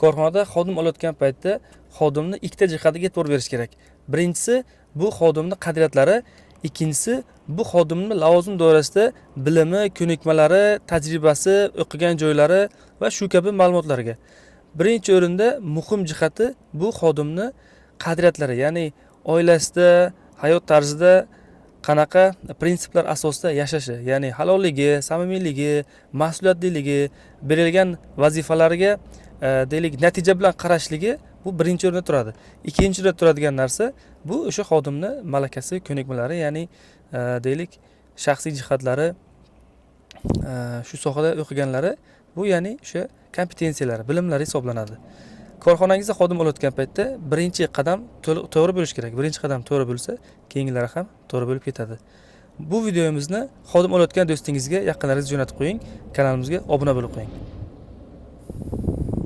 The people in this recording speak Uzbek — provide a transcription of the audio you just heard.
Korxonada xodim olayotgan paytda xodimni ikkita jihatiga e'tibor berish kerak. Birinchisi, bu xodimni qadriyatlari, ikkinchisi, bu xodimni lavozim doirasida bilimi, ko'nikmalari, tajribasi, o'qigan joylari va shu kabi ma'lumotlarga. Birinchi o'rinda muhim jihati bu xodimni qadriyatlari, ya'ni oilasida, hayot tarzida qanaqa prinsiplar asosida yashashi, ya'ni halolligi, samimiyligi, mas'uliyatliligi, berilgan vazifalarga deylik, natija bilan qarashligi, bu birinchi o'rinda turadi. Ikkinchi o'rinda turadigan narsa bu o'sha xodimni malakasi, ko'nikmalari, ya'ni deylik, shaxsiy jihatlari, shu sohada o'qiganlari, bu ya'ni o'sha kompetensiyalari, bilimlari hisoblanadi. Korxonangizda xodim olayotgan paytda birinchi qadam to'g'ri bo'lishi kerak. Birinchi qadam to'g'ri bo'lsa, keyingilari ham to'g'ri bo'lib ketadi. Bu videomizni xodim olayotgan do'stingizga, yaqinlaringizga jo'natib qo'ying, kanalimizga obuna bo'lib qo'ying.